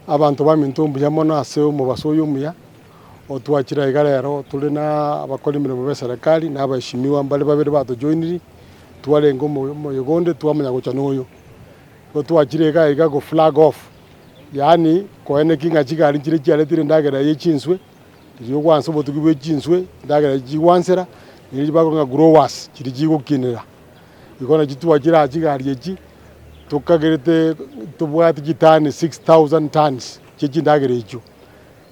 Abanto baminto mbuya mono ase omobaso oyo omuya, otwachire aiga rero tore na abakori emeremo b'eserekari na abaheshimiwa mbare babere batojoiniri, twarenge omoyega onde twamanya gocha na oyo. Igo twachire iga iga go flag off, yaani koenekia ng'a chigari nchire chiaretire endagera eye chinswe, riria ogwansa obotugi bwe chinswe, endagera echi chigwansera, neri bakorwa ng'a growers chiria chigokinera. Igo nachi twachire aa chigari echi, tokagerete tobwate chitani 6000 tons chie chindagera echio.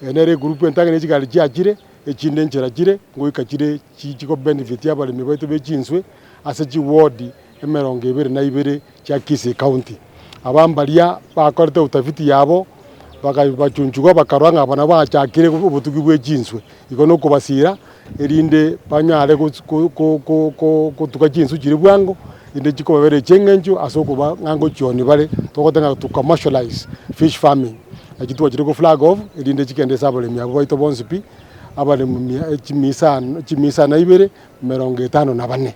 Eye nere egroup entang'ani ye chigari chiachire, echinde nchera chire, ngoika chire chi chigo benefit abaremi baito be chinswe ase chiward emerongo ebere na ibere chia Kisii County. Aba mbaria bakorete utafiti yabo, bakabachunchugwa bakarora ng'a aba nabo bachakire obotugi bwe chinswe. Igo na okobasira erinde banyare gotuga chinswe chiria bwango, erinde chikobabera echieng'encho ase okoba ng'a ngochioni bare, togoteba ng'a to commercialize fish farming. Naki twachire go flag off erinde chigende ase abaremi abwo baito bonsi pi, abaremi mia chimia isano chimia isano na ibere, emerongo etano na bane.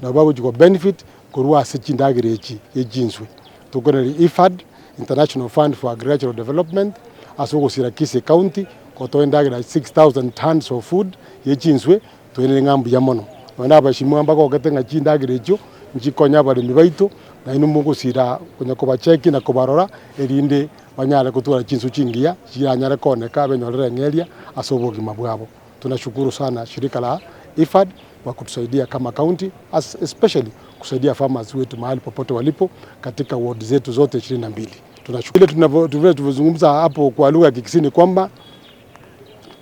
Nabo bagochi go benefit korwa ase chindagera echi echinswe. Tokoraria IFAD, International Fund for Agricultural Development, ase ogosira Kisii County gotoa endagera 6000 tonnes of food ye chinswe, toenere ng'a mbuya mono. Nonya na abashimwa mbagogete ng'a chindagera echio nchikonye abaremi baito, naende mogosira konya kobacheki na kobarora erinde banyare gotwara chinswe chingiya chiranyare kooneka benyorere eng'eria ase obogima bwabo. Tunashukuru sana shirika la IFAD kwa kutusaidia kama county as especially kusaidia farmers wetu mahali popote walipo katika ward zetu zote 22. Tunashukuru. Vile tunavyozungumza hapo kwa lugha ya Kikisii ni kwamba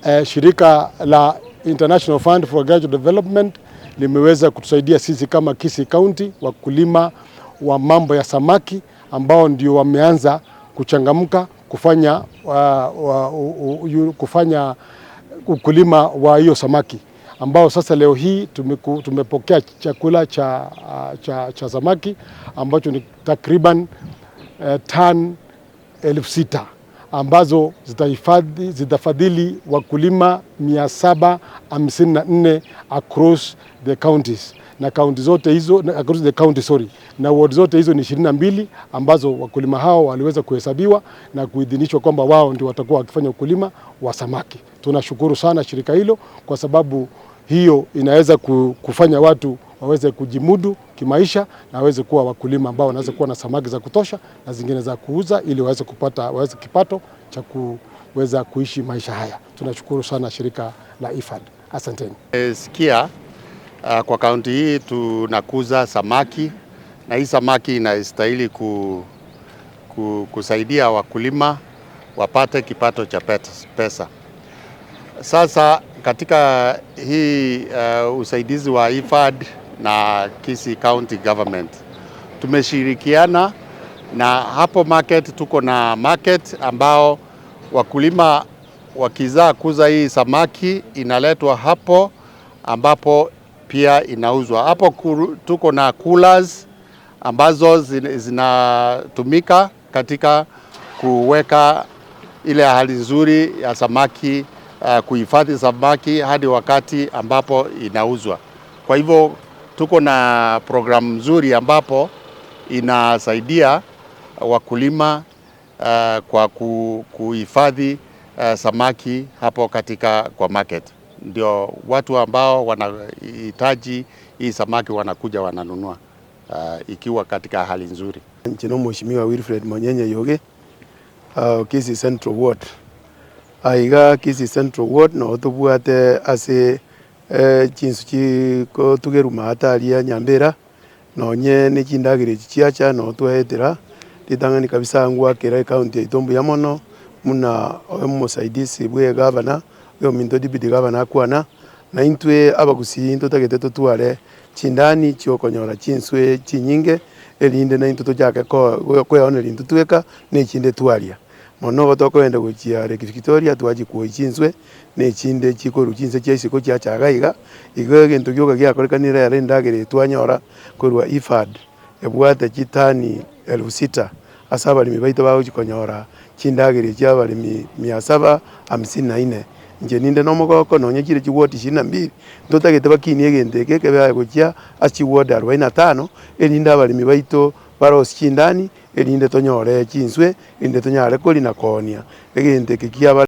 eh, shirika la International Fund for Agricultural Development limeweza kutusaidia sisi kama Kisii County wakulima wa mambo ya samaki ambao ndio wameanza kuchangamka kufanya, wa, wa, u, u, kufanya ukulima wa hiyo samaki ambao sasa leo hii tumeku, tumepokea chakula cha, cha, cha samaki ambacho ni takriban eh, tan 6000 ambazo zitahifadhi zitafadhili wakulima 754 across the counties na kaunti zote hizo across the county sorry, na ward zote hizo ni 22 ambazo wakulima hao waliweza kuhesabiwa na kuidhinishwa kwamba wao ndio watakuwa wakifanya ukulima wa samaki. Tunashukuru sana shirika hilo kwa sababu hiyo inaweza kufanya watu waweze kujimudu kimaisha na waweze kuwa wakulima ambao wanaweza kuwa na samaki za kutosha na zingine za kuuza ili waweze kupata waweze kipato cha kuweza kuishi maisha haya. Tunashukuru sana shirika la IFAD. Asanteni. Sikia, kwa kaunti hii tunakuza samaki na hii samaki inastahili ku, ku, kusaidia wakulima wapate kipato cha pesa. Sasa katika hii usaidizi wa IFAD na Kisii County Government tumeshirikiana na hapo market, tuko na market ambao wakulima wakizaa kuza hii samaki inaletwa hapo ambapo pia inauzwa hapo. Tuko na coolers ambazo zinatumika katika kuweka ile hali nzuri ya samaki, kuhifadhi samaki hadi wakati ambapo inauzwa. Kwa hivyo tuko na programu nzuri ambapo inasaidia wakulima kwa kuhifadhi samaki hapo katika kwa market. Ndio watu ambao wanahitaji hii samaki wanakuja wananunua ikiwa katika hali nzuri. Inche nomweshimiwa Wilfred Monyenye Yoge, Kisii Central Ward. Aiga Kisii Central Ward noo tobwate ase chinsu chikotugerwa maate aria Nyambera, nonye ne chindagera echi chiacha noo twaetera, ritang'ani kabisa ngwakera ecounty yaito mbuya mono, buna omosaidizi bwa egavana, oyominto deputy governor akwana, na intwe abagusii ntotagete totware chindani chiokonyora chinswe chinyinge, erinde naintwe tochake koeoneria intwe tweka, na echinde twaria. Mono igo tokogenda gochia Lake Victoria twachia kwoyia chinswe, na echinde chikorwa chinse chia isiko chiacha iga iga, igo egento gioka giakorekanire rero endagera eye twanyora korwa IFAD ebwate chitani elfu sita ase abaremi baito bagochia konyora chindagera echia abaremi mia saba hamsini na nne. Inche ninde nomogoko nonye chire chiward ishirini na mbili, ntotagete bakinie egento eke ekebe aye gochia ase chiward arobaini na tano, erinde abaremi baito barosie chindani, erinde tonyore chinswe, erinde tonyare koria na koonia. Egento eke kiaba.